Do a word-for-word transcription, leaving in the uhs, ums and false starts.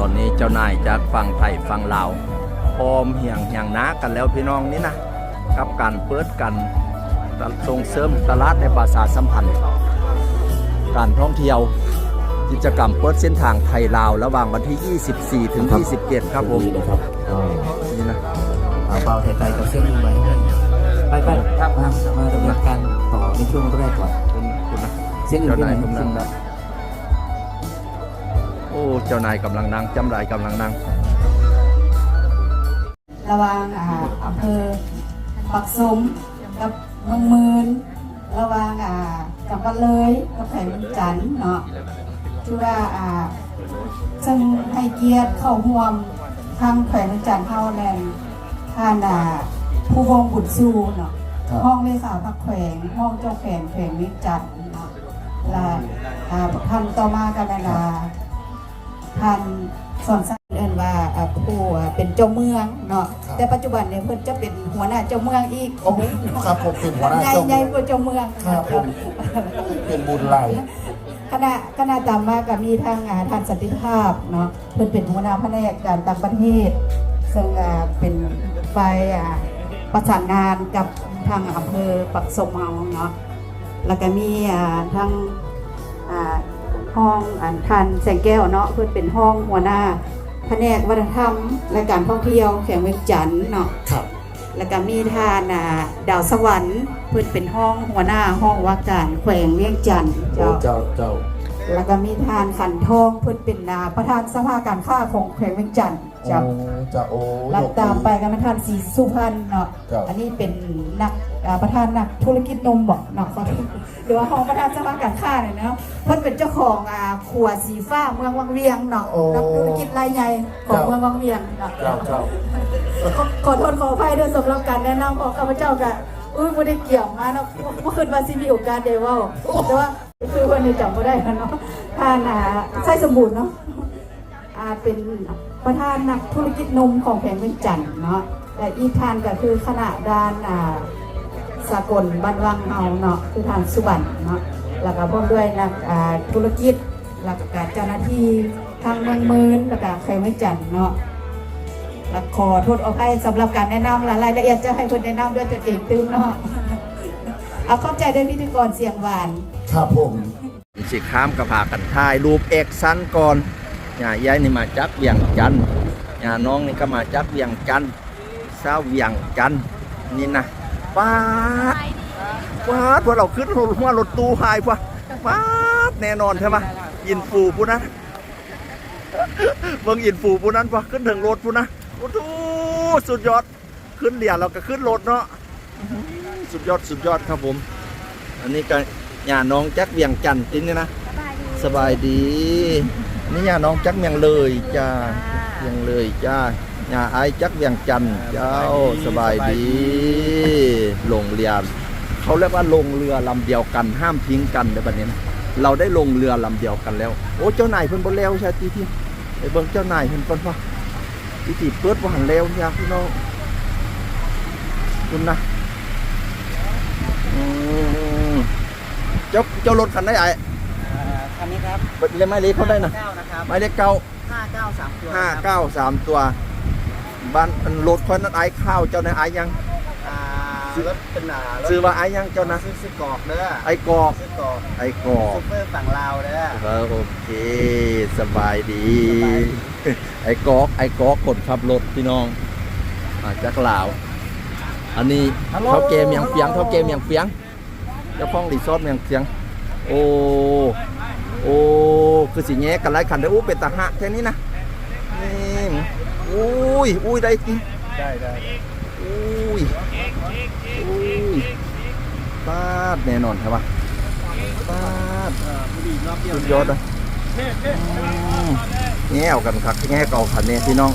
ตอนนี้เจ้านายจากฝั่งไทยฝั่งลาว พร้อมเฮียงเฮียงหน้ากันแล้วพี่น้องนี่นะ กับการเปิดกันส่งเสริมตลาดในประชาสัมพันธ์การท่องเที่ยว กิจกรรมเปิดเส้นทางไทยลาวระหว่างวันที่ ยี่สิบสี่ ถึง ยี่สิบเจ็ด ครับผม นี่นะ เบาไทยไทยกับเสี้ยงใหม่ไปไปมามาดำเนินการต่อในช่วงแรกก่อนเสี้ยงอยู่ที่ไหนเสี้ยง โอ้ เจ้านายกำลังนั่ง จำได้กำลังนั่ง ระหว่างอ่าอำเภอปากชมกับเมืองหมื่น ระหว่างอ่าจังหวัดเลยกับแขวงเวียงจันทน์เนาะ ถือว่าอ่าซึ่งให้เกียรติเข้าร่วมทางแขวงเวียงจันทน์เฮาแม่นท่านอ่าผู้วงบุญชูเนาะ รองเลขาพักแขวง รองเจ้าแขวงแขวงเวียงจันทน์เนาะ และอ่าท่านต่อมาก็แม่นอ่า ท่านสอนสักเอิ้นว่าอ่าผู้อ่าเป็นเจ้าเมืองเนาะ ครับ แต่ปัจจุบันเนี่ยเพิ่นจะเป็นหัวหน้าเจ้าเมืองอีก โอ้ครับผมเป็นหัวหน้า ใหญ่ เจ้า ใหญ่กว่าเจ้าเมือง ครับผมเป็นบุญไหล คณะคณะตามมาก็มีทางอ่าท่านสันติภาพเนาะ เพิ่นเป็นหัวหน้าแผนกการต่างประเทศ ซึ่งอ่าเป็นฝ่ายอ่าประสานงานกับทางอำเภอปากชมเฮาเนาะ แล้วก็มีอ่าทางอ่าห้องอันท่านแสงแก้วเนาะ เพิ่นเป็นห้องหัวหน้าแผนกวัฒนธรรมและการท่องเที่ยวแขวงเวียงจันทน์เนาะ ครับ แล้วก็มีท่านอ่าดาวสวรรค์ เพิ่นเป็นห้องหัวหน้าห้องว่าการแขวงเวียงจันทน์ โอ้ เจ้า เจ้าเจ้า แล้วก็มีท่านขันทอง เพิ่นเป็นอ่าประธานสภาการค้าของแขวงเวียงจันทน์ โอ้ เจ้า เจ้าโอ้ แล้วตามไปก็มีท่านศรีสุพรรณเนาะ เจ้า อันนี้เป็นนักอ่าประธานนักธุรกิจหนุ่มบอกเนาะ หรือว่าห้องประธานสภาการค้าเนี่ยเนาะ เพิ่นเป็นเจ้าของอ่าครัวสีฟ้าเมืองวังเวียงเนาะ โอ้ นักธุรกิจรายใหญ่ของเมืองวังเวียงเนาะ เจ้าเจ้า ขอขอโทษขออภัยด้วยสำหรับการแนะนำของข้าพเจ้าก็อุ้ยบ่ได้เกี่ยวมาเนาะ บ่คิดว่าสิมีโอกาสได้เว้า แต่ว่าคือเพิ่นนี่จำบ่ได้แล้วเนาะ ท่านอ่าไส้สมบูรณ์เนาะ อ่าเป็นประธานนักธุรกิจหนุ่มของแขวงเวียงจันทน์เนาะ และอีกท่านก็คือคณะด้านอ่าสากลบ้านวังเฮาเนาะ คือท่านสุบรรณเนาะ แล้วก็พร้อมด้วยนักอ่าธุรกิจ แล้วก็เจ้าหน้าที่ทางเมืองหมื่น แล้วก็แขวงเวียงจันทน์เนาะ และขอโทษขออภัยสำหรับการแนะนำ และรายละเอียดจะให้เพิ่นแนะนำด้วยตนเองตื่มเนาะ เอาขอบใจด้วยพิธีกรเสียงหวาน ครับผม สิข้ามก็พากันถ่ายรูปแอคชั่นก่อน ย่าใหญ่นี่มาจากเวียงจันทน์ ย่าน้องนี่ก็มาจากเวียงจันทน์ สาวเวียงจันทน์ นี่นะ ป๊าด ป๊าด พวกเราขึ้นหัวรถตู้หายปะ ป๊าด แน่นอนใช่ปะ อินฟูผู้นั้น เบิ่งอินฟูผู้นั้นปะ ขึ้นถึงรถผู้นะ โอ้โห สุดยอด ขึ้นเรือเราก็ขึ้นรถเนาะ อื้อหือ สุดยอด สุดยอดครับผม อันนี้ก็ย่าน้องจากเวียงจันทน์ตินี่นะ สบายดี นี่ย่าน้องจากเวียงเลยจ้า เวียงเลยจ้า ย่าอ้ายจากเวียงจันทน์เจ้า สบายดี ลงเรือ เขาเรียกว่าลงเรือลำเดียวกัน ห้ามทิ้งกันในบัดนี้นะ เราได้ลงเรือลำเดียวกันแล้ว โอ้ เจ้านายเพิ่นบ่แล้วใช่ติที่ ไปเบิ่งเจ้านายเพิ่นก่อนว่า พิธีเปิดบ่หันแล้วจ้าพี่น้อง คุณนะ อืม เจ้า เจ้ารถคันใดไอ้ อ่าคันนี้ครับ เลขหมายเลขเขาได้นะ เก้านะครับ หมายเลขเก้า ห้าเก้าสามตัว ห้าเก้าสามตัว บ้านอันรถค่อยนั้นไอ้ข้าวเจ้าในไอ้ยัง อ่า ซื้อ รถเป็นอ่ารถ ซื้อว่าไอ้ยังเจ้านะ ซื้อซื้อกอกเด้อ ไอ้กอก ซื้อกอก ไอ้กอก ซูเปอร์ฝั่งลาวเด้อ เออ โอเค สบายดี ไอ้กอก ไอ้กอกคนขับรถพี่น้อง มาจากลาว อันนี้ ฮัลโหล เฒ่าแก่เมียงเปียง เฒ่าแก่เมียงเปียง เจ้าของรีสอร์ทเมียงเปียง โอ้ โอ้ คือสิแยกกันหลายคันเด้อ โอ้ เป็นตาหะแค่นี้นะ นี่ อุ้ย อุ้ย ได้ติ ได้ได้ อุ้ย อุ้ย ป๊าด แน่นอนครับว่าป๊าด สุดยอดอ่ะ อืม แง่วกันคัก แง่วเก่าคันนี้พี่น้อง